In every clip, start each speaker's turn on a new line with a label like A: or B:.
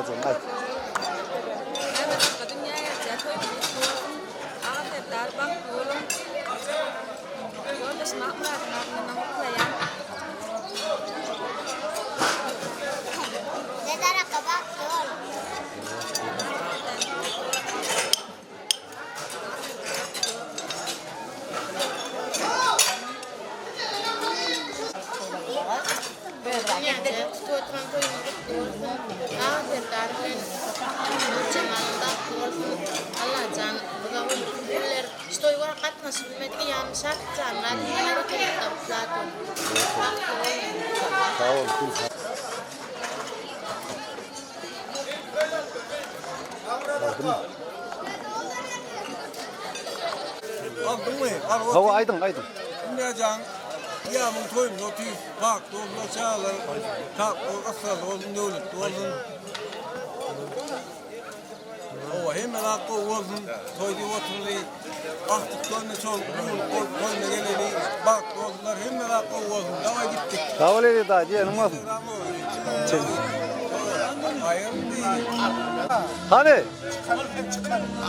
A: aýtjak aýt.
B: Mehmet akga dünýä gelýär, toýuňyz gutly bolsun. Aga Serdar bagtly boluň. Ýoldaşym Akmyradyň adyndan gutlaýan.
C: Serdar akga bagtly bol.
A: Sag bol.
D: Aldyňmy? Al
A: Hawa aýdyň, aýdyň.
D: Dünýäjan, ýamyň toýunda otyr. Bagtly bolsunlar çagalar. Tatly, ysraly bolsun, döwletli bolsun. Hawa, hemme zat gowy bolsun. Toý diýip oturly. Agtykdan çol, bolup toýuna geleli. Bagtly bolsunlar, hemme zat gowy bolsun. Daway gitdik.
A: Sag bol Eziz daýy, diýeniň bolsun. Hany?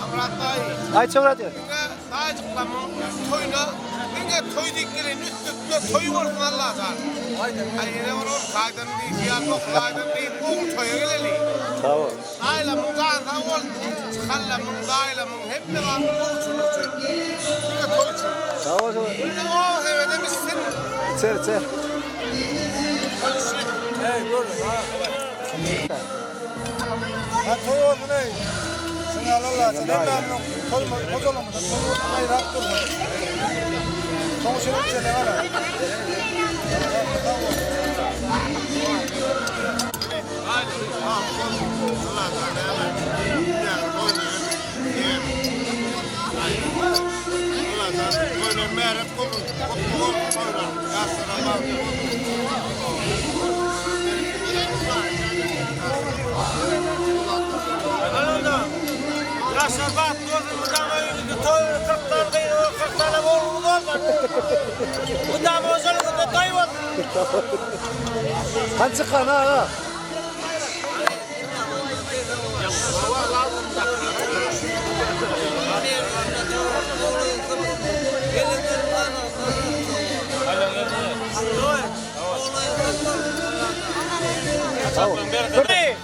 E: Amrat daýy.
A: Aýt Şöhrat ýa.
E: Diňe daýjyklamyň toýuna diňe toý diýip gelen üstüne toý bolsun Allajan. Aý ene bir ol taýdan diýip ýa dokuz aýdan diýip ogul toýa geleli.
A: Sag bol.
E: Daýlamyň jany sag bolsun. Çykanlamyň daýlamyň hemme zadyň gowuçylygy üçin. Diňe toý üçin.
A: Sag bol Şöhrat.
E: Indi o sebedem içsin.
A: Içer içer.
D: Hey gör. Ha toý bolsun ey. Şunu alarlar. Sen hemmämiziň toýumyz, hojalygymyzda toý bolsun, gaýrat dursun. Soň şeýle çene gara.
E: Yaşlar bak gözüm mudam öýümizde toý 40 tane gyz 40 tane oğlumuz olsun. Mudam hojalygymyzda toý bolsun.
A: Hany çykan ha ha.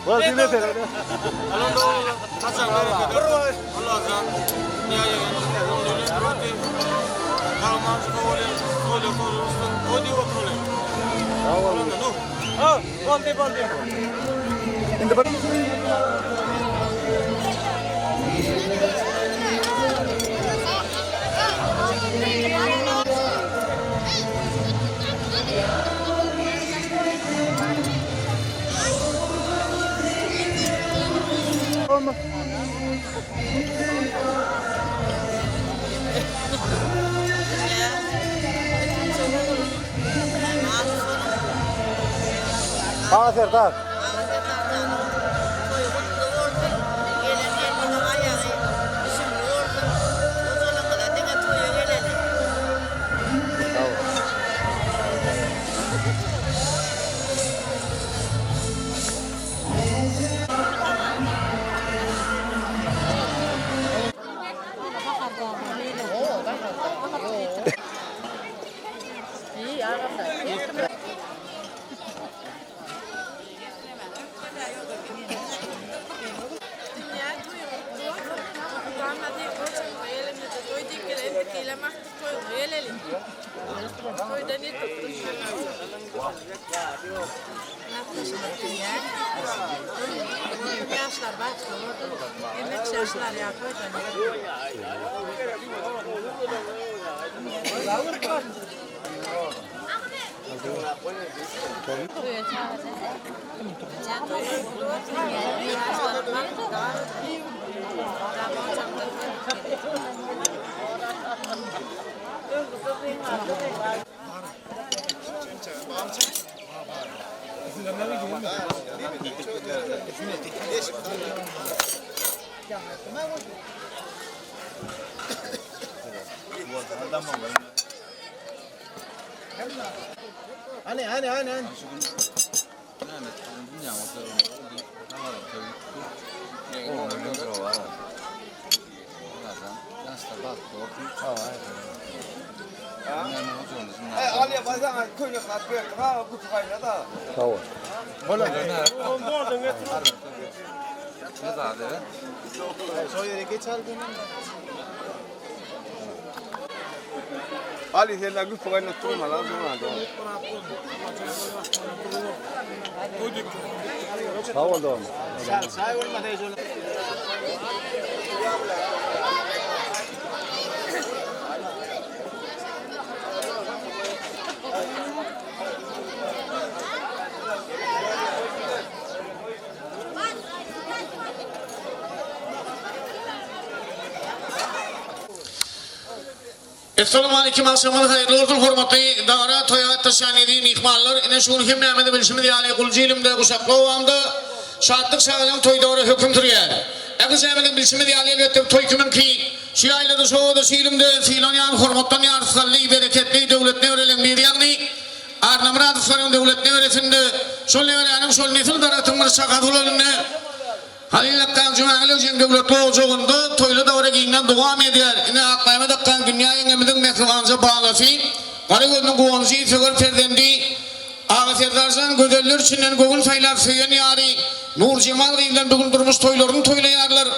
A: Bol diýme sen. Indi bir Ha Serdar.
B: Yaşlar bagtly bolsun. Emek yaşlar ya toýdan.
D: Hani hani hani hani.
A: Sag bol.
D: Ali sen de güpü kaynat durma lan durma.
A: Sag bol dogan.
C: Essalamualeýkum agşamyňyz haýyrly bolsun hormatly dabara toýa gatnaşýan eziz myhmanlar ine şu gün hemmämize bilşimiz ýaly Gulja ilimde Guşakly obamda şatlyk şagalaň toý dabara höküm sürýär. Ählijämiziň bilşimiz ýaly elbetde bu toý kimiňki şu ýaýlada şu obada şu ilimde sylanýan hormatlanýan rysgally bereketli döwletli nebereleň biri ýagny Arnamyradowlaryň döwletli neberesinde şol neberäniň şol nesil daragtyň bir şahasy bolanynda Halyl akgaň Jumagylyç hem döwletli ojagynda toýly dabara giňden dowam edýär. Ine, Akmämmet akgaň Dünýä ýeňňemiziň mähribanja balasy, gara gözüniň guwanjy, söwer perzendi Aga Serdarjan gözeller içinden göwün saýlap söýen ýary Nurjemal gyz bilen bu gün durmuş toýlaryny toýlaýarlar.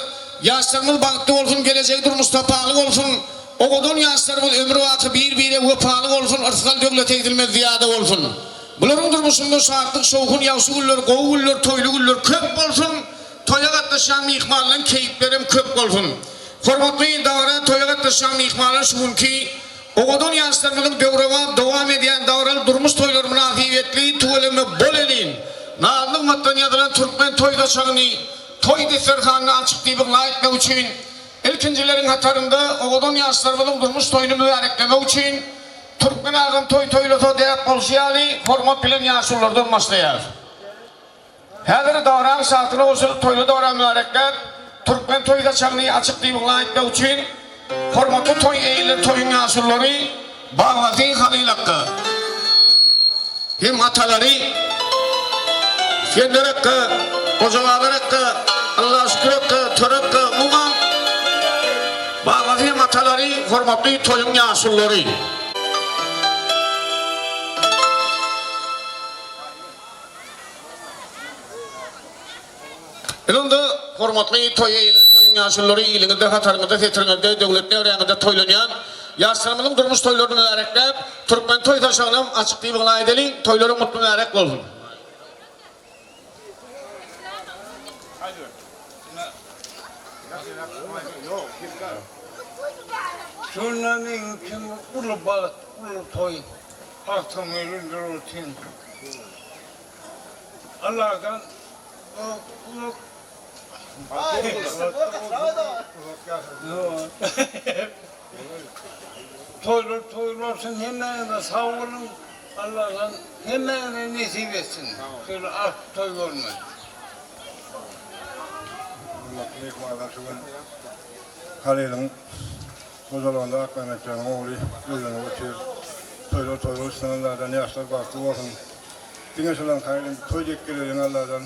C: Ýaşlarymyz bagtly bolsun, gelejegi durmuş sapaly bolsun. Owadan ýaşlarymyz ömürbaky bir-bire wepaly bolsun, yrsgal-döwlet egsilmez zyýada bolsun. Bularyň durmuşynda şatlyk, şowhun, ýagşy günler, gowy günler, toýly günler köp bolsun, toýa gatnaşýan myhmanlaryň keýplerem köp bolsun. Hormatly dabara toýa gatnaşýan myhmanlar şu günki owadan ýaşlarymyzyň döwrebap dowam edýän dabaraly durmuş toýlary mynasybetli tüweleme bol-elin, naz-nygmatdan ýazylan türkmen toý saçagyny, toý desterhanyny açyk diýip yglan etmek üçin ilkinjileriň hatarynda owadan ýaşlarymyzyň durmuş toýuny mübäreklemek üçin Türkmen agam toý toýlasa däp bolşy ýaly hormat bilen ýaşululardan başlaýar. Häzir dabraň şatyna goşulyp toýly dabra mübärekläp, türkmen toý saçagyny açyk diýip yglan etmek üçin hormatly toý eýeleri toýuň ýaşululary Babasy Halyl akga hem atalary Isgender akga, Gojabazar akga, Allaşükür akga, Töre akga umuman babasy hem atalary hormatly toýuň ýaşululary. Biz onda hormatly toý eýeleri, toýuň ýaşululary, iliňizde, hataryňyzda, setiriňizde, döwlet neberäňizde toýlanýan ýaşlarymyzyň durmuş toýlaryny mübärekläp, türkmen toý saçagynam açyk diýip yglan edeliň, toýlaryň mutly mübärek bolsun!
F: Şunda meň üçin uly bagt, uly toý, agtygymy öýlendirip otyryn. Allahdan Toýlar toý bolsun hemmäňize sag boluň Allahdan hemmäňize nesip etsin şeýle artyk toý görmek.
G: Hormatly myhmanlar şu gün Halylyň hojalygynda Akmämmetjanyň ogly öýlenip otyr. Toýlar toý bolsun Allahdan ýaşlar bagtly bolsun. Diňe şolaň kaýylym toý dek geleliň Alladan.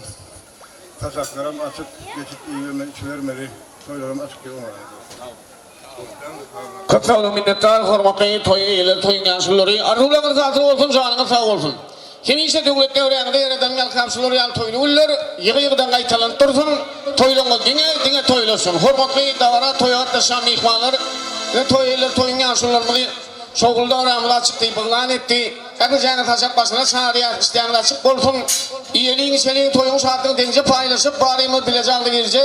G: Saçaklaram açyk, geçip iýibermeli, içibermeli. Toýlaram açyk diýip oňa.
C: Köp sag boluň minnetdar hormatly toý eýeleri toýuň ýaşululary arzuwlaryňyz hasyl bolsun janyňyz sag bolsun hemişe döwlet döwräňize ýaradan ýalkap şular ýaly toýly günler ýygy ýygydan gaýtalanyp dursun toýlaryňyz diňe diňe toýlasyn hormatly dabara toýa gatnaşýan myhmanlar we toý eýeleri toýuň ýaşulularymyzy Şowhunly dabramyz açyk diýip yglan etdi. Ählijäňizi saçak başyna çagyrýas, işdäňiz açyk bolsun. Iýeliň, içeliň, toýuň şatlygyny deňje paýlaşyp, barymyz bileje agzybirje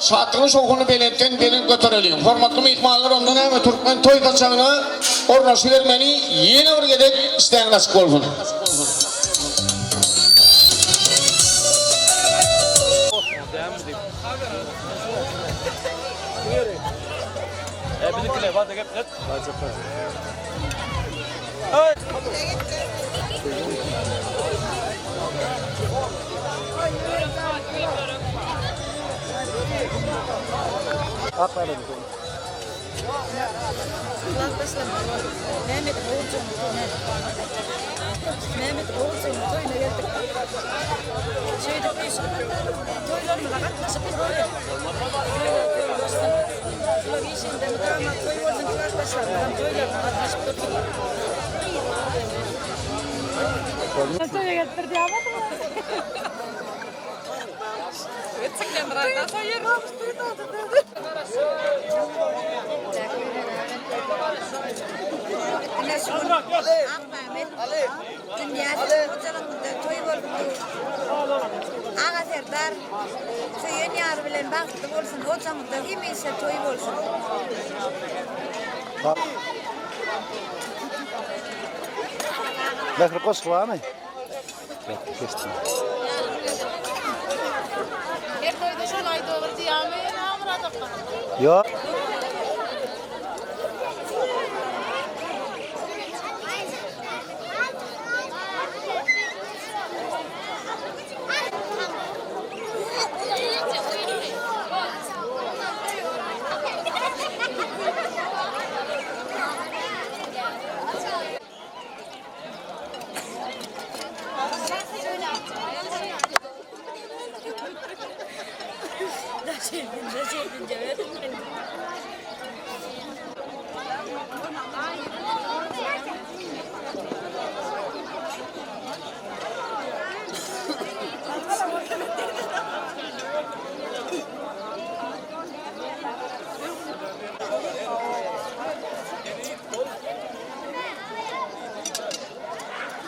C: şatlygyny, şowhunyny belentden belent götereliň. Hormatly myhmanlar, onda näme, türkmen toý saçagyna ornaşybermeli, ýene bir gezek işdäňiz açyk bolsun.
B: Mehmet Oguljan toýuna Mehmet Oguljan toýuna geldik. Şeýdip iş toýlarymyza gatnaşyp durarys. Toýlar toý bolsun. Bular işinde mydama toý bolsun, klasdaşlarymyzam toýlaryna gatnaşyp dursunlar.
H: Toýa gelip bir diýamadyňmy?
B: Ine şu gün Akmämmet dünýäsi hojalygynda toý bolup dur. Aga Serdar söýen ýary bilen bagtly bolsun, ojagyňda hemişe toý bolsun.
A: Mähri goşgy barmy? Ýok, geçsin.
H: Her toýda şol aýdogry diýýärmi Nagmyrat akga?
A: Ýok.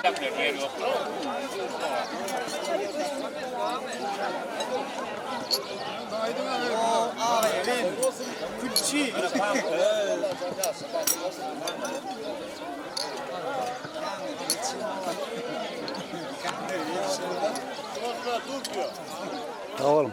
A: Sag boluň.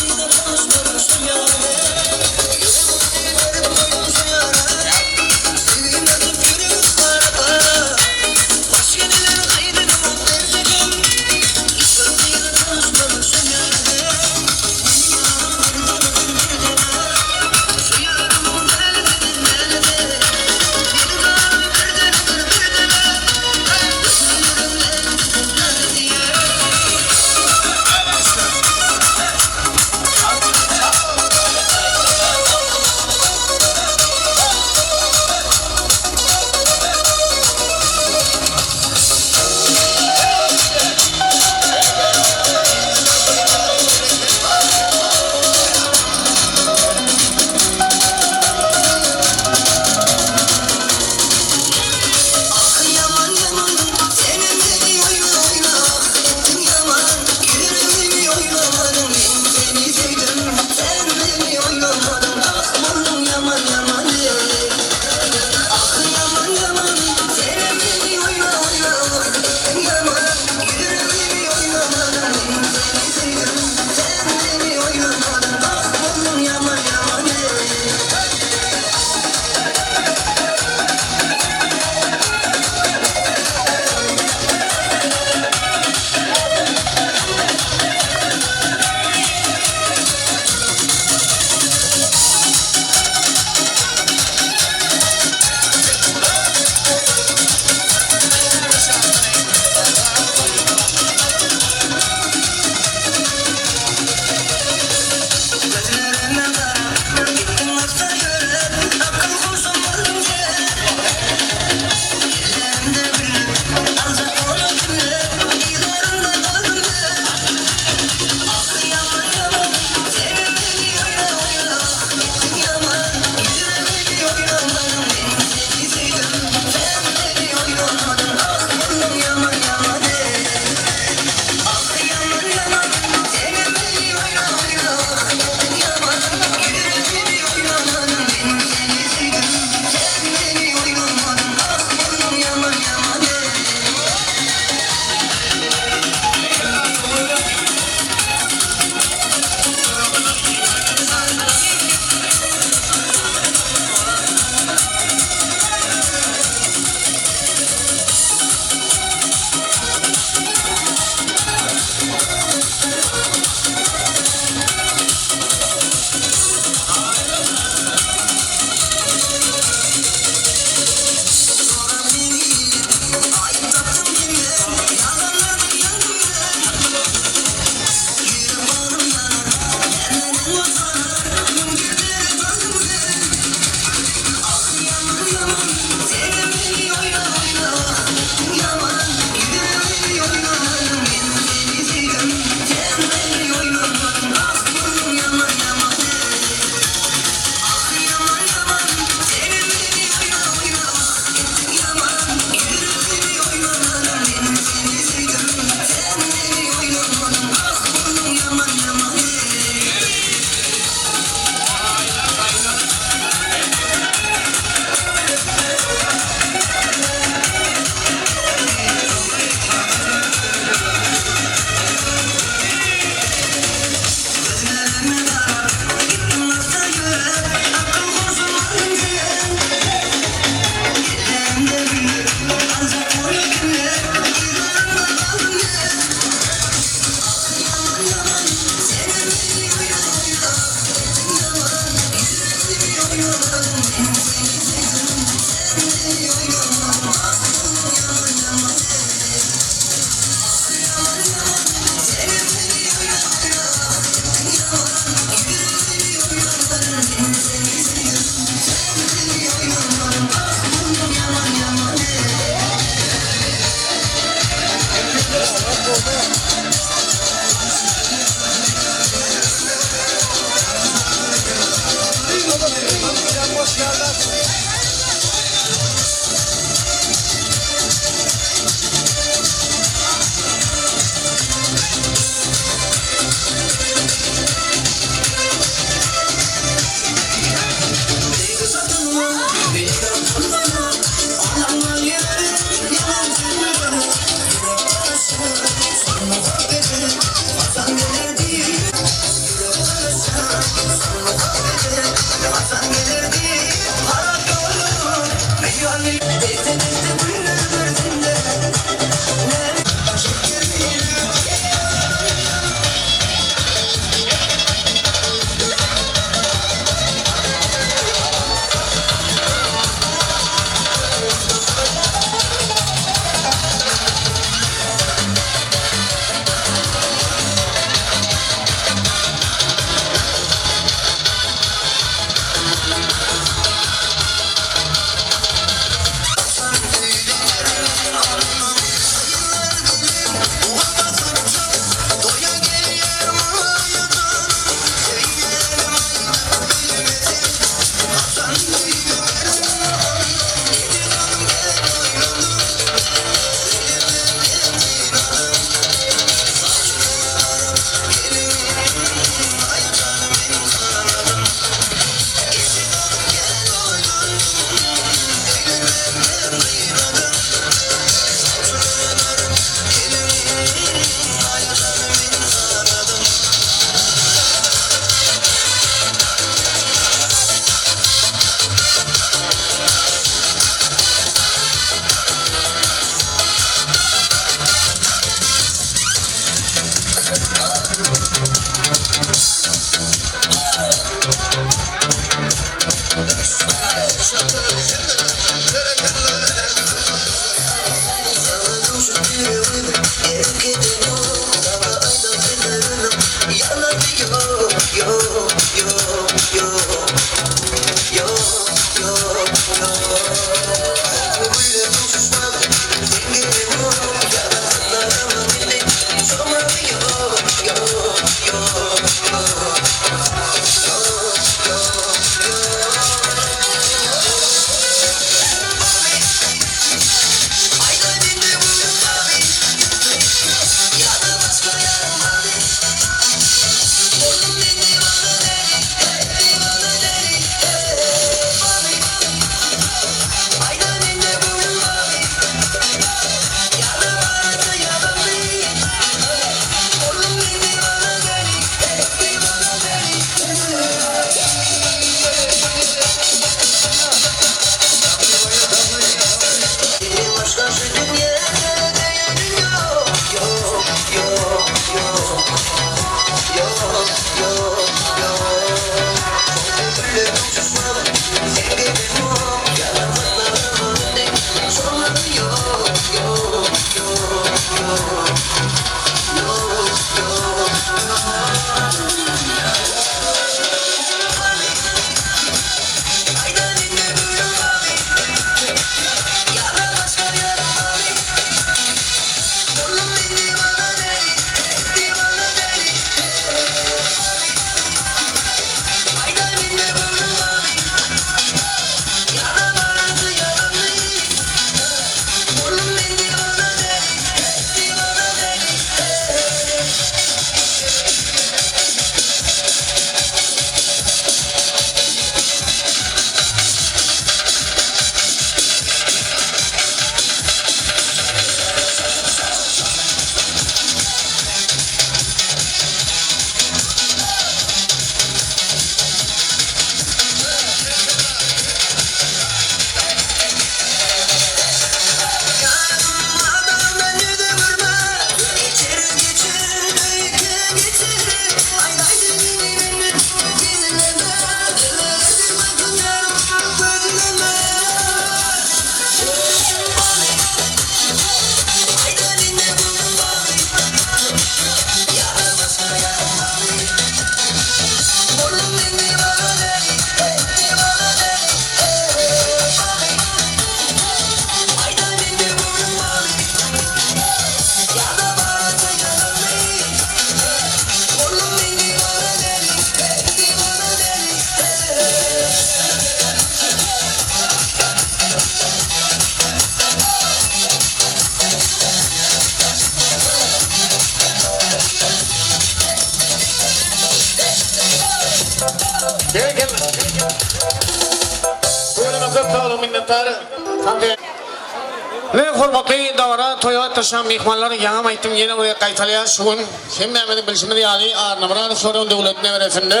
C: Ne hormatly dabara toýa gatnaşan myhmanlar ýaňam aýtdym ýene bir gezek gaýtalaýan şu gün hemmämiziň bilşimiz ýaly Annamyradow döwlet neberesinde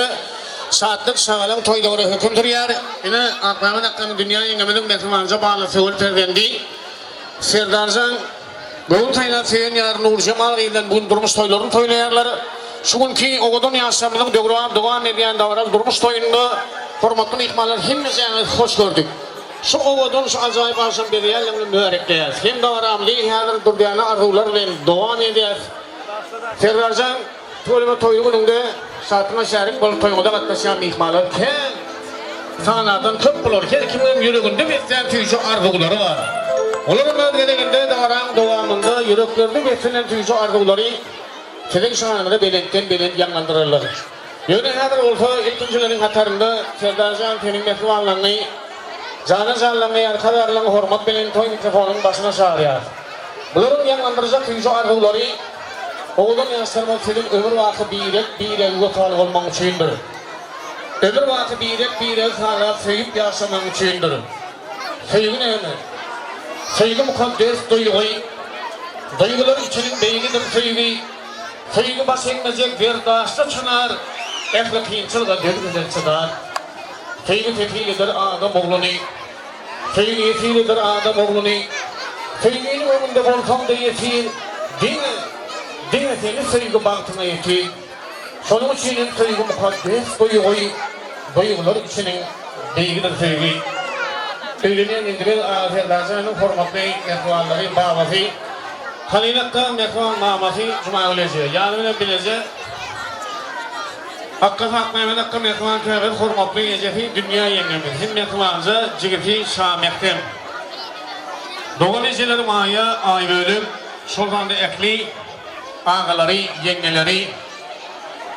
C: şatlyk şagalaň toý döwri höküm sürýär. Ine Akmämmet akganyň dünýä ýeňňemiziň mähribanja balasy söwül perzendi Serdarjan. Göwün saýlap söýen ýary Nurjemal gyz bilen bu gün durmuş toýlaryny toýlaýarlar. Şu günki owadan ýaşlarymyzyň döwrebap dowam edýän dabaraly durmuş toýunda hormatly myhmanlar hemmejäňizi hoş gördük. Şu owadan, şu ajaýyp agşam bezeýänligiň bilen mübärekleýäris. Hem dabaramyzy häzir dürdäne arzuwlar bilen dowam edýäris. Serdarjan, tüweleme toýly günüňde şatlygyňa şärik bolup toýuňyza gatnaşýan myhmanlar kän. Sanardan köp bular. Her kimiňem ýüreginde beslän süýji arzuwlary bar. Olaram öz gezeginde dabaraň dowamynda ýüreklerinde beslenen süýji arzuwlary siziň şanyňyza belentden belent ýaňlandyrarlar. Ýöne häzir bolsa ilkinjileriň hatarynda Serdarjan seniň mähribanlygyňy, jana janlygyňy, arka darlygyňy hormat bilen toý mikrofonynyň başyna çagyrýarys. Bularyň ýaňlandyrjak süýji arzuwlary owadan ýaşlarymyz siziň ömür baky birek birege wepaly bolmagyň üçindir. Ömür baky birek biregi halap söýüp ýaşamagyň üçindir. Söýgi näme? Söýgi mukaddes duýgy. Duýgular içiniň beýigidir söýgi. Söýgi baş egmejek berdaşly çynar, Ähli kynçylyga döz geler çydar. Söýgi kepil eder adam ogluny, Söýgi ýesir eder adam ogluny. Söýginiň öňünde bolsaň-da ýesir, Diňe, diňe seni söýgi bagtyňa ýetir. Şonuň üçin hem söýgi mukaddes duýgy, Duýgular içiniň beýigidir söýgi. Öýlenýän Endiger aga Serdarjanyň hormatly mähribanlary, babasy Halyl akga, mähriban mamasy Jumagül eje, ýany bilen bileje Akga Akmämmet akga, mähriban käbesi, hormatly ejesi Dünýä ýeňňemiz hem mähribanja jigisi Şamähtem. Dogan ejeleri Maýa, Aýbölek, şol sanda ähli agalary, ýeňňeleri,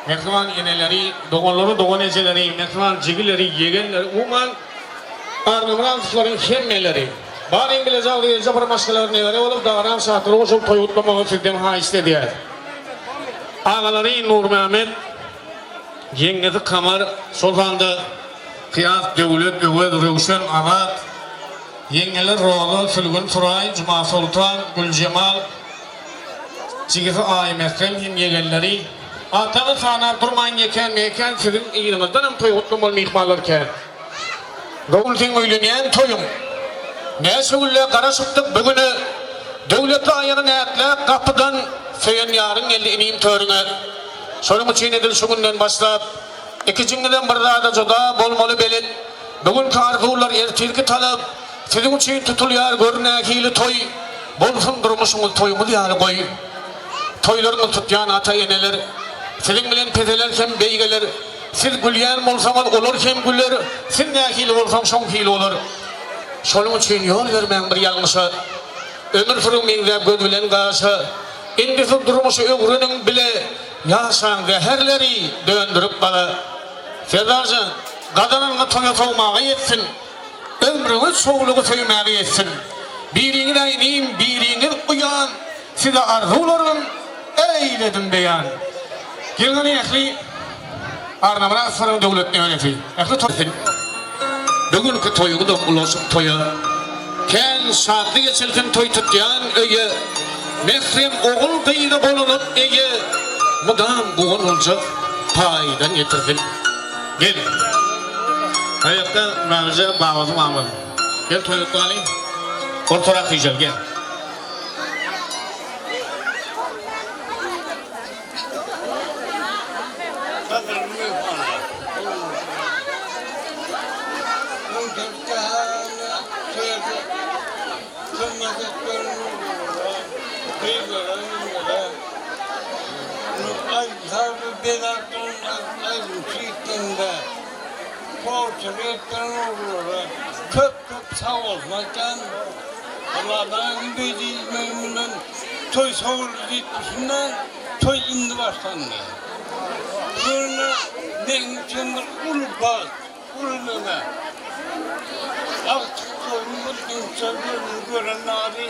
C: mähriban eneleri, doganlary, dogan ejeleri, mähriban jigileri, ýegenleri, umuman, Arnamyradowylaryň hemmeleri. Baryň bileje agzygelje bir maşgala nebere bolup dagaram şatlyga goşulyp toý gutlamagy sizden haýyşt edýäs. Agalary Nurmämmet, ýeňňesi Kamar, şol sanda Kyýas, Döwlet, Öwez, Röwşen, Azat, ýeňňeler Roza, Sülgün, Suraý, Jumasoltan, Güljemal, jigisi Aýmährem hem ýegenleri. Atlaryny sanap durmaýyn ýekän-meýkän siziň yzyňyzdanam toý gutlamaly myhmanlar kän. Dogul seň öýlenýän toýuň. Näçe günläp garaşypdyk bu güne. Döwletli aýagyn ätläp gapydan, Söýen ýaryň geldi inim törüňe. Şonuň üçin edil şu günden başlap, Ikijiňizem bir zada juda bolmaly belet. Bu günki arzuwlar ertirki talap, Siziň üçin tutulýar gör nähili toý. Bolsun durmuşyňyz toýuňyz ýaly goý. Toýlaryňyzy tutýan ata-eneler, Siziň bilen peseler hem beýgeler. Siz gülýän bolsaňyz, olar hem güler, siz nähili bolsaň, şoň hili bolar. Şonuň üçin ýol bermäň bir ýalňyşa. Ömür sürüň meňzäp göz bilen gaşa. Indi siz durmuşy öwreniň bile, ýaşaň zäherleri döndürip bala. Serdarjan, gazananyňy toýa sowmaga ýetsin. Ömrüňiz şowlugy söýmäge ýetsin. Biriňiz-ä inim, biriňiz uýam, size arzuwlarym eýledim beýan. Gelgani ähli Arnamyradowyň döwlet neberesi. Ähli toý. Bu günki toýuňyzam ulaşyp toýa. Kän şatly geçilsin toý tutýan öýe. Mährem ogul gyza bolanyp eýe. Mydam guwan boljak paýdan ýetirsin. Gel. Aýakda Mawije babasy mamasy. Gel toý gutlaly. Ortarak süýjel gel.
F: Toý sowuldy diýip düşünmän, toý indi başlandy. Şunda meň üçin bir uly bagt, uly neme. Agtyklarymy bir inçe gözüni gören ýaly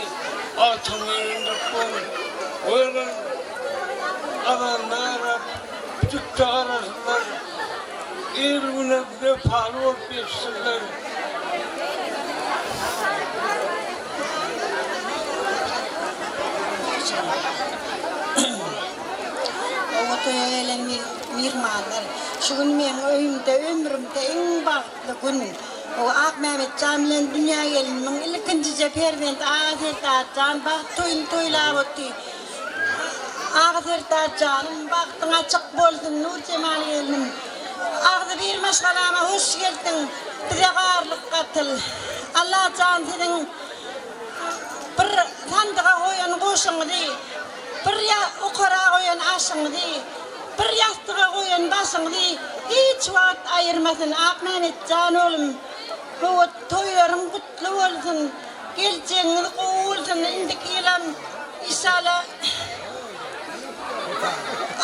F: agtygymy öýlendirip goýun. Olam azanda garap, küçükçe garasynlar, il-güne wepaly bolup ýetişsinler.
I: Oňa toýa gelen myhmanlar, Şu gün meň öýümde ömrümde iň bagtly gün. O Ak Mämmetjan bilen dünýä gelinimiň ilkinjije perzendi Aga Serdarjan bagt toýuny toýlap otyr. Aga Serdarjanym bagtyň açyk bolsun Nurjemal gelnim. Agzybir maşgalama hoş geldiň. Bize garlyk gatyl. Allajan siziň bir sandyga goýan goşuňyzy, bir okara goýan aşyňyzy, bir ýassyga goýan başyňyzy hiç wagt aýyrmasyn Akmämmetjan oglum. Hawa toýlaryň gutly bolsun. Geljegiňiz gowy bolsun indiki ýylam inşallah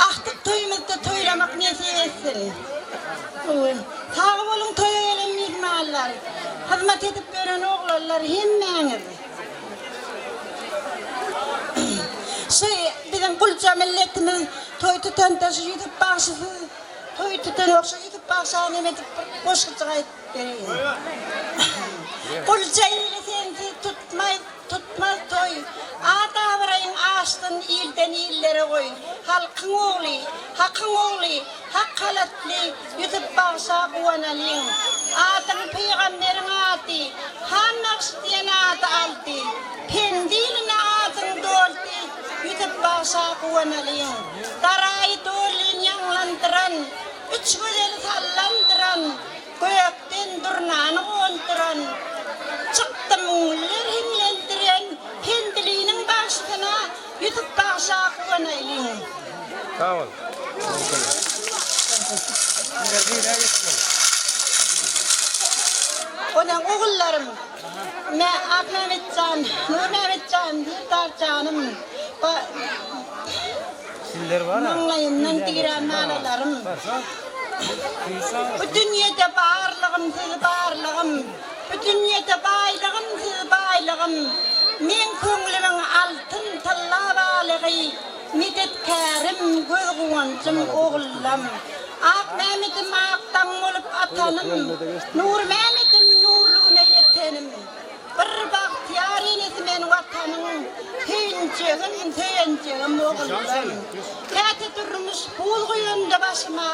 I: agtyk toýumyzda toýlamak nesip etsin. Sag boluň toýa gelen myhmanlar, hyzmat edip ýören oglanlar hemmäňiz. Şu biziň gulja milletimiz toý tutanda şu Ýusup bagşysyz toý tutanok şu Ýusup bagşa neme edip bir goşgujyk aýdyp bereýin. Gulja ili sensiz tutmaý tutmaz toý, At-abraýyň aşsyn ilden illere goý. Halkyň ogly, Hakyň ogly, hak halatly Ýusup bagşa guwanalyň. Adyň pygamberiň ady, Han bagşy diýen ady aldy. Pendi iline adyň doldy, Ýusup bagşa guwanalyň. Daraýy dolyn ýaňlandyran, Üç gözeli sallandyran, Gökden durnany gonduran, Çykdy müňler hiňlendiren, Pendiliniň bagşysyna Ýusup bagşa guwanaýlyň.
D: Sag bol.
I: Onuň ogullarym, Me Akmämmetjan, Nurmämmetjan, Serdar janym, ba maňlaýymdan dirän nalalarym. Bu dünýede barlygym siz barlygym, Bu dünýede baýlygym siz baýlygym. Meň köňlümiň altyn tylla balygy, Medetkärim, göz guwanjym ogullam. Akmämedim ak daň bolup atanym, Nurmämedim nurly güne ýetenim. Bir bagtyýar enesi men Watanyň, Söýünjegim, söýenjegim ogullam. Käte durmuş buz guýanda başyma,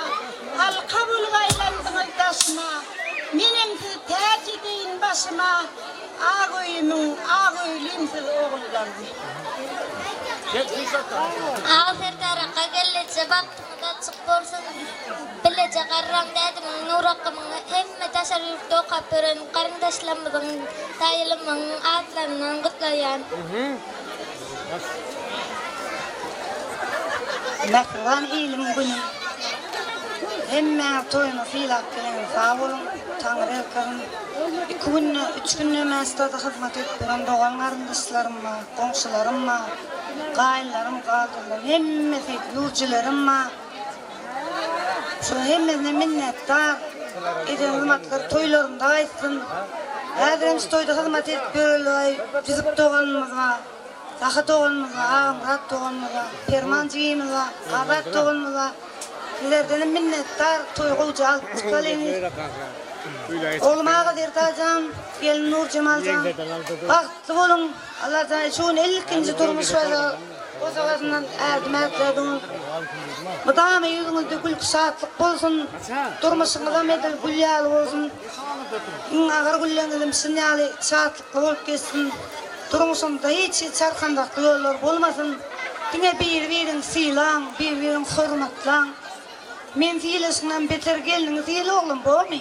I: Halka bolup aýlandyňyz daşyma. Menem sizi täç edeýin başyma, Ak öýümiň, ak öýlim siz ogullam.
J: Aga Serdar akga gelneje bagtyňyz açyk bolsun bileje garraň dädimiň Nur akgamyň hemme daşary ýurtda okap ýören garyndaşlarymyzyň daýylymyň atlaryndan gutlaýan.
K: Mähriban ilim günüm hemmäňiz toýumy sylap geleniňiz sag boluň Taňry ýalkasyn iki günde üç günde mästada hyzmat edip ýören dogan garyndaşlaryma goňşularym bar gaýynlarym galdyrlarym hemmesi ýurjilerim bar şoň hemmesine minnetdar eden hyzmatlary toýlarynda gaýtsyn häzirem şu toýda hyzmat edip ýörenler Ýusup doganymyz bar Sahy doganymyz bar Agamyrat doganymyz bar Perman jigimiz bar Azat doganymyz bar sizlerdenem minnetdar toýy gowja alyp çykalyň oglum Aga Serdarjan gelin Nurjemaljan bagtly boluň Allajan şu gün ilkinji durmuş bosagasyndan ädim ätlädiňiz. Mydama ýüzüňizde gülki şatlyk bolsun. Durmuşyňyzam edil gül ýaly bolsun. Iň agyr günleriňizem şun ýaly şatlykly bolup geçsin. Durmuşyňyzda hiç hili çarkandakly ýollar bolmasyn. Diňe biri-biriňi sylaň, biri-biriňi hormatlaň. Men sylaşyňdan beter gelniňi syla oglum bormy?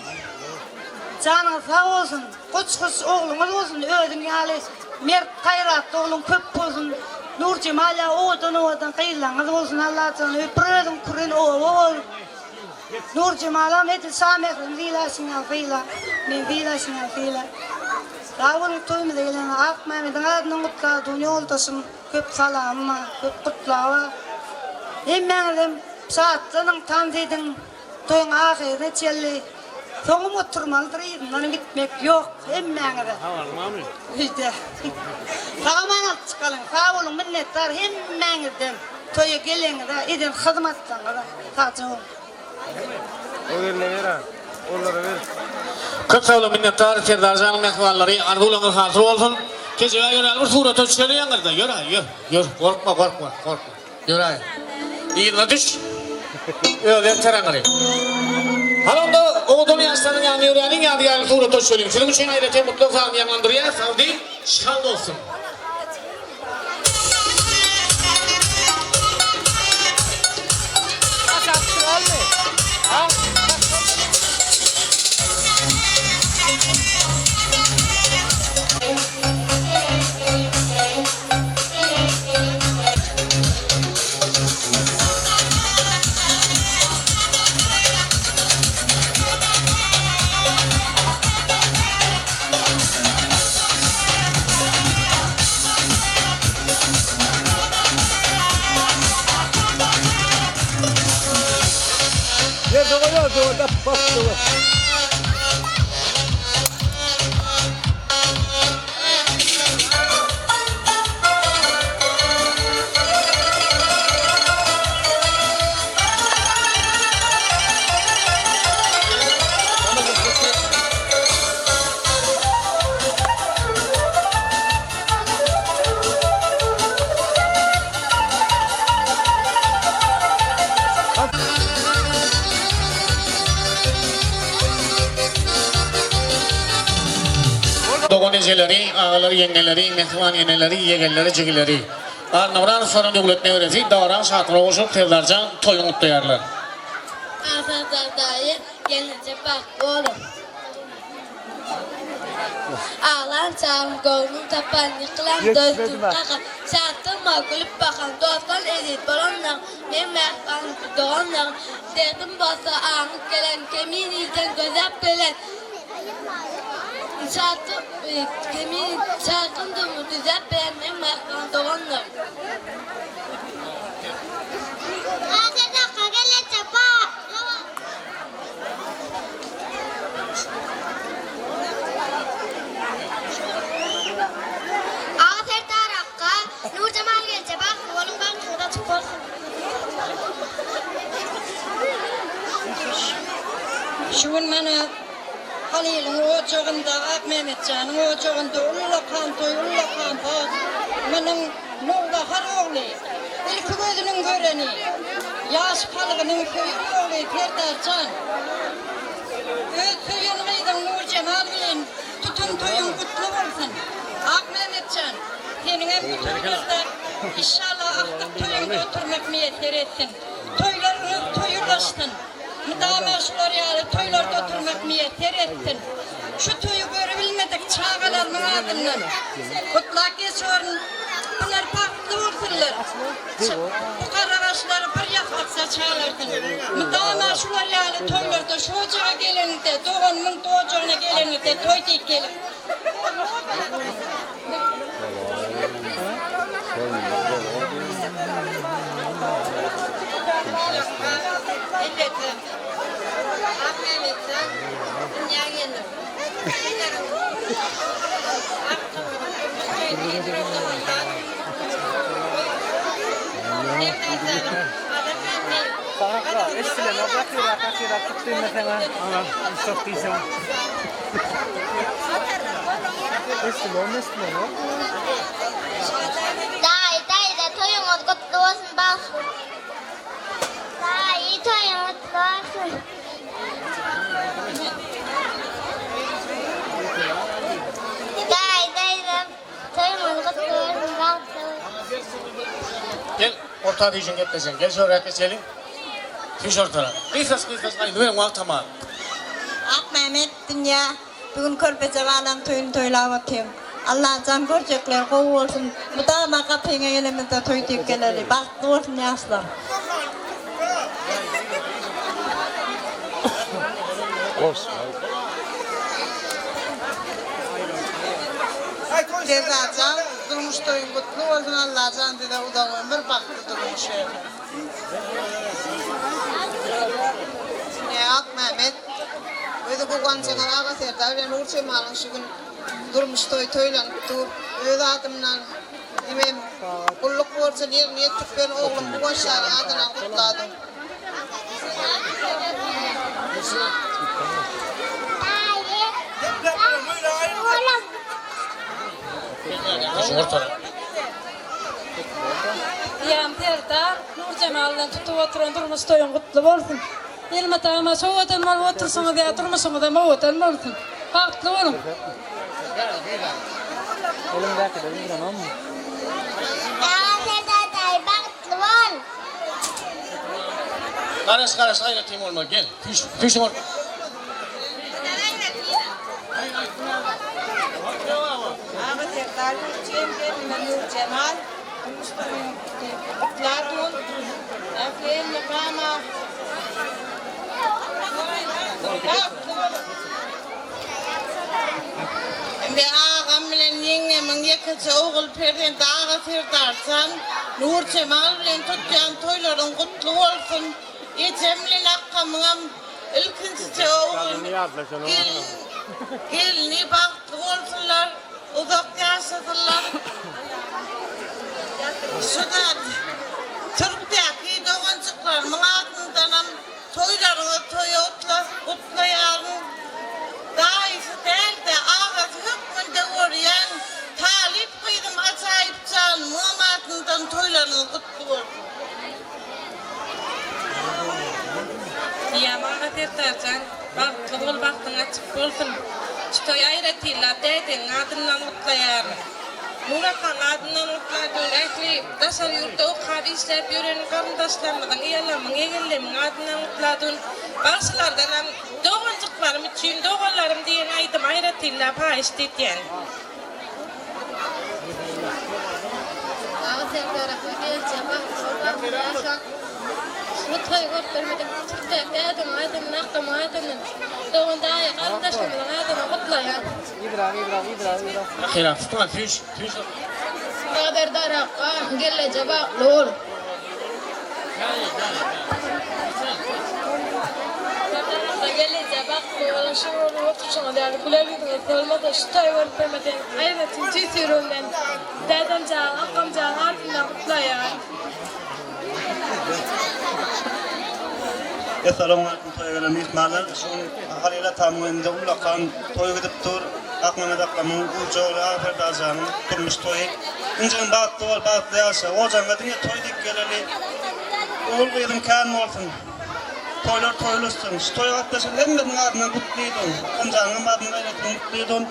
K: Janyňyz sag bolsun. Goç-goç ogluňyz bolsun, özüň ýaly mert, gaýratly ogluň köp bolsun. Nurjemal ýaly owadan-owadan gyzlaryňyz bolsun Allajan bir özüň küren oba bol. Nurjemalam edil Şamährini sylaşyň ýaly syla. Meni sylaşyň ýaly syla. Sag boluň toýumyza gelen Akmämmediň adyndan gutladym ýoldaşym köp salamym bar, köp gutlagy bar. Hemmäňizem şatlanyň, tans ediň. Toýuň ahyryna çenli soňum oturmalydyr yzyndan gitmek ýok hemmäňize öýde sag-aman alyp çykalyň sag boluň minnetdar hemmäňizden toýa geleňize eden hyzmatlaryňyza sagja boluň.
D: O geline ber a. Olara ber.
C: Köp sag boluň minnetdar Serdarjanyň mähribanlary arzuwlaryňyz hasyl bolsun. Kejebä ýöräli bir surata düşeli ýaňyrda ýör-ä ýör ýör gorkma gorkma gorkma. Ýöräý. Yzyna düş. Özi elter aňry. Hany onda Oguz. Owadan ýaşlaryň ýanyna ýöräliň ýadygärlik surata düşeliň. Siziň üçin aýratyn gutlag sazyny ýaňlandyrýas. Sagdyn, şad bolsun. Dogan ejeleri, agalar, ýeňňeleri, mähriban eneleri, ýegenleri, jigileri. Annamyradowyň döwlet neberesi Dawran şatlyga goşulyp Serdarjan toýuny gutlaýarlar.
J: Serdar daýy gelneje bagtly boluň. Aglan çagym göwnüň tapan ýykylan dözdüm kaka Şatlygyma gülüp bakan dostdan eziz bolanlaň meň mähriban doganlaň Derdim bolsa aňyp gelen kemin ilden gözläp gelen Şatlyk kemin çarkyndymy düzäp beren meň mähriban doganlarym.
L: Serdar gelneje bagtly bol. Aga Serdar akga, Nurjemal gelje bagtly boluň bagtyňyz açyk bolsun.
I: Şu gün mana Halylyň ojagynda, Akmämmetjanyň ojagynda ullakan toý, ullakan bagt. Munuň nowbahar ogly, ilki gözüniň göreni, ýaş kalbynyň söýen ogly Serdarjan. Öz söýen gyzyň Nurjemal bilen tutan toýuň gutly bolsun. Akmämmetjan, seniňem bu toýlarda işşallah agtyk toýuňda oturmak miýesser etsin. Toýlaryňyz toý ulaşsyn. Mydama şular ýaly toýlarda oturmak miýesser etsin. Şu toýy görübilmedik çagalarymyň adyndan gutlap geçioryn. Bular bagtly bolsunlar. Bu garabaşlary bir ýassykda çalarsyn. Mydama şular ýaly toýlarda şu ojaga geleniňde, doganymyň ojagyna geleniňde toý diýip gelip.
L: Daýy daýza toýuňyz gutly bolsun bagtly. Daýy toýuň gutly bolsun. Daýy daýza toýuňyz gutly bolsun bagtly boluň.
C: Gel orta düýşüň gepleşeň. Gel şöräk geçeliň. Düş ortara. Gysgaç gysgaç aýdyberin wagt tamam.
I: Akmämmet dünýä bu gün körpeje balaň toýuny toýlap otyryn. Allajan görjekler gowy bolsun. Mydama gapyňa gelemizde toý diýip geleli. Bagtly bolsun ýaşlar.
K: Serdarjan durmuş toýuň gutly bolsun Allajan size uzak ömür bagtly durmuş bersin. Akmämmet özi Guwançagan aga Serdar bilen Nurjemalyň şu gün durmuş toýy toýlanyp dur. Öz adymdan hemem gulluk borjuny ýerine ýetirip beren oglum Guwançjanyň adyndan gutladym.
I: Diýýän Serdar, Nurjemal bilen tutup oturan durmuş toýuň gutly bolsun.
H: Elmydama owadan bolup oturşyňyz ýaly durmuşyňyzam owadan bolsun. Bagtly boluň.
J: Aga Serdar daýy bagtly bol.
C: Garaş garaş aýratyn bolma gel. Süýş süýşüň ort.
M: Aga Serdar Gülçen gelnime Nurjemal durmuş toýuň gutladun. Ähli elmydama bagtly boluň.
N: Indi agam bilen ýeňňemiň ýekeje ogul perzenti Aga Serdarjan, Nurjemal bilen tutýan toýlaryň gutly bolsun. Ejem bilen akgamyňam ilkinjije ogul gelin gelni bagtly bolsunlar, uzak ýaşasynlar. Şu zat Türkdäki doganjyklarymyň adyndanam Toýlaryňyz toýa gutlaýaryn. Daýysy däl-de, agasy hökmünde görýän talyp gyzym Ajaýyp janymyňam adyndan toýlaryňyz gutly bolsun.
H: Diýýän aga Serdarjan, bagtly bol, bagtyň açyk bolsun. Şu toýy aýratynlap dädeňiň adyndan gutlaýaryn. Nur akaň adyndan gutlaýaryn. Ähli daşary ýurtda okap işläp ýören garyndaşlarymyzyň, ýalamyň, ýegenlemiň adyndan gutladyn. Bagşylardanam Doganjyklarym üçin doganlarym diýen aýdymy aýratynlap haýyşt edýän.
O: Aga Serdar aka gelje bagtly bol bagtly ýaşa. Bu toýy görüp bilmedik Türkdäki dädemiň adyndan akgamyň adyndan dogan daýy garyndaşlarymyzyň adyndan gutlaýan.
C: Ahyra tutma süýş süýş.
O: Serdar akga gelleje bagtly bol.
H: Serdar akga gelleje bagtly boluň şu bolup oturşyňyz ýaly güler ýüzüňiz solmasa şu toýy görüp bilmeseňiz aýratyn tüýs ýüregimden dädemjan akgamjan adyndan gutlaýan.
P: Essalawmaleýkum toýa gelen myhmanlar. Şu gün Halyl atamyň öýünde ullakan toý gidip dur. Akmehmet akamyň gurja ogly Aga Serdarjanyň durmuş toýy. Injigim bagtly bol, bagtly ýaşa. Ojagyňa diňe toý diýip geleli. Ogul gyzyň kän bolsun. Toýlar toýlaşsyn. Şu toýa gatnaşan hemmesiniň adyndan gutlydyň. Akamjanyňam adyndan aýratyn gutlydyň.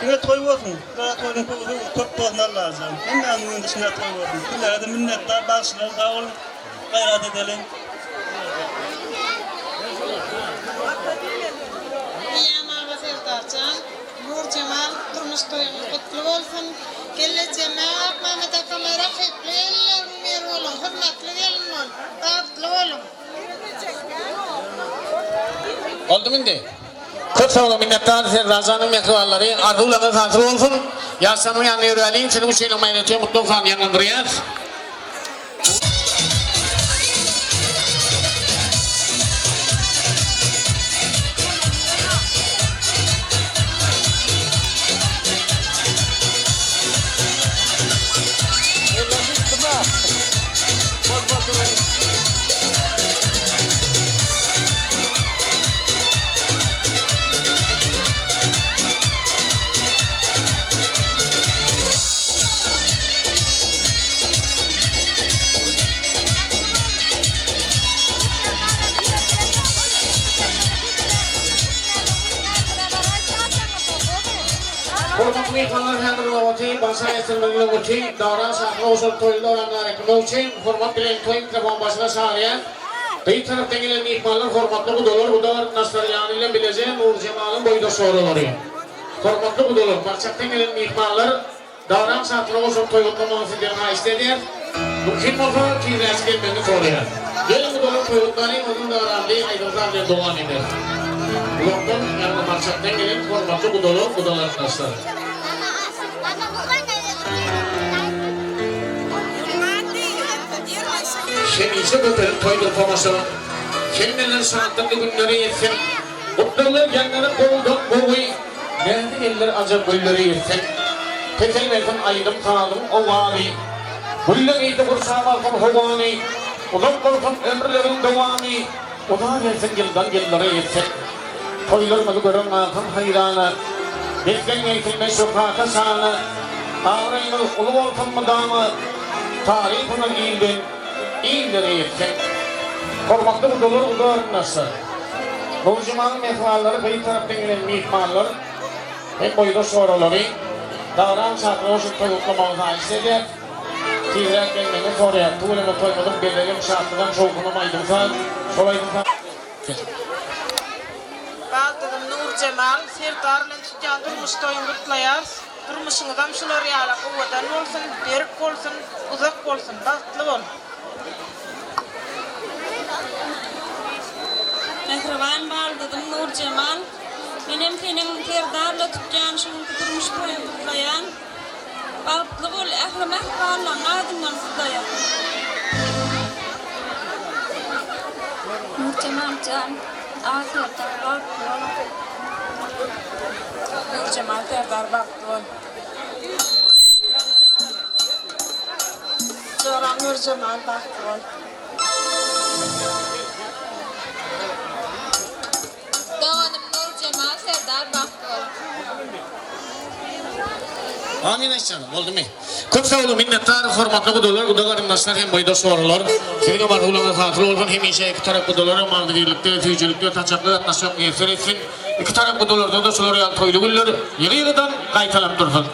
P: Diňe toý bolsun. Sizlere toýuň köp bolsun Allajan. Hemmämiziň öňünde şunday toý bolsun. Sizlere-de minnetdar bagşylar sag boluň. Gaýrat edeliň.
N: Diýýän Aga Serdarjan, Nurjemal durmuş toýuňyz gutly bolsun. Gelnejeme Akmämmet akama rakyply gelinleriň biri boluň, hurmatly gelin bol, bagtly boluň.
C: Boldumy indi? Köp sag boluň minnetdar Serdarjanyň mähribanlary arzuwlaryňyz hasyl bolsun. Ýaşlaryň ýanyna ýöräliň siziň üçinem aýratyn gutlag sany ýaňlandyrýas. Hormatly myhmanlar häzir nobaty Başa ýetirmeginiň üçin Dara şahyr goşulyp toýly dowamdar etmek üçin hormat bilen toý mikrofon başyna çagyrýas. Gyz tarapdan gelen myhmanlar hormatly gudalar guda garyndaşlar ýany bilen bileje Nurjemalyň boýdaş joralary. Hormatly gudalar Barçakdan gelen myhmanlar Dawran şatyra goşulyp toý gutlamagyny sizden haýyşt edýäris. Mümkin bolsa, tizräk gelmegiňi soraýarys. Geliň gudalar toý gutlalyň, ondan dabaraly aýdym-saz bilen dowam ederis. Uzakdan, ýagny Barçakdan gelen hormatly gudalar, guda garyndaşlar. Hemişe köpelip toýdur tomaşa. Hemmeler şatlykly günlere ýetsin. Gutlaglar ýaňlanyp gowudan gowy. Näzik eller ajap güllere ýetsin. Peselmesin aýdym-sazyň owazy. Güller ysy gurşap alsyn howany. Uzak bolsun ömürleriň dowamy. Uzabersin ýyldan-ýyllara ýetsin. Toýlarymyzy gören galsyn haýrana. Beslenmeýsin şöhrata-şana. Abraýymyz uly bolsun mydama. Tarypyňyz ilden illere ýetsin. Hormatly gudalar, guda garyndaşlar! Nurjemalyň mähribanlary, gyz tarapdan gelen myhmanlar hem boýdaş joralary Dagran şatlyga goşulyp toý gutlamagyny haýyşt edýär. Tizräk gelmegiňizi soraýar. Tüweleme toýumyzyň bezegem, şatlygam, şowhunam aýdym-saz. Şol aýdym-saz.
H: Baldyzym Nurjemal, Serdar bilen tutýan durmuş toýuňy gutlaýarys. Durmuşyňyzam şular ýalak owadan bolsun, berk bolsun, uzak bolsun, bagtly bol!
O: Mähriban baldyzym Nurjemal, menem seniň Serdarla tutýan şu günki durmuş toýuňy gutlaýan. Bagtly bol, ähli mähribanlaryň adyndan gutlaýan. Nurjemal jan, Aga Serdar bagtly bol.
H: Nurjemal Serdar bagtly bol.
N: Joram Nurjemal bagtly bol.
O: Doganym Nurjemal Serdar bagtly bol.
C: Amin aýtjana, boldumy? Köp sag boluň minnetdar hormatly gudalar, guda garyndaşlar hem boýdaş joralar. Siziňem arzuwlaryňyz hasyl bolsun hemişe iki tarap gudalaram agzybirlikde, süýjülikde, saçakly gatnaşmak miýesser etsin. Iki tarap gudalarda-da şular ýaly toýly günler ýygy-ýygydan gaýtalanyp dursun.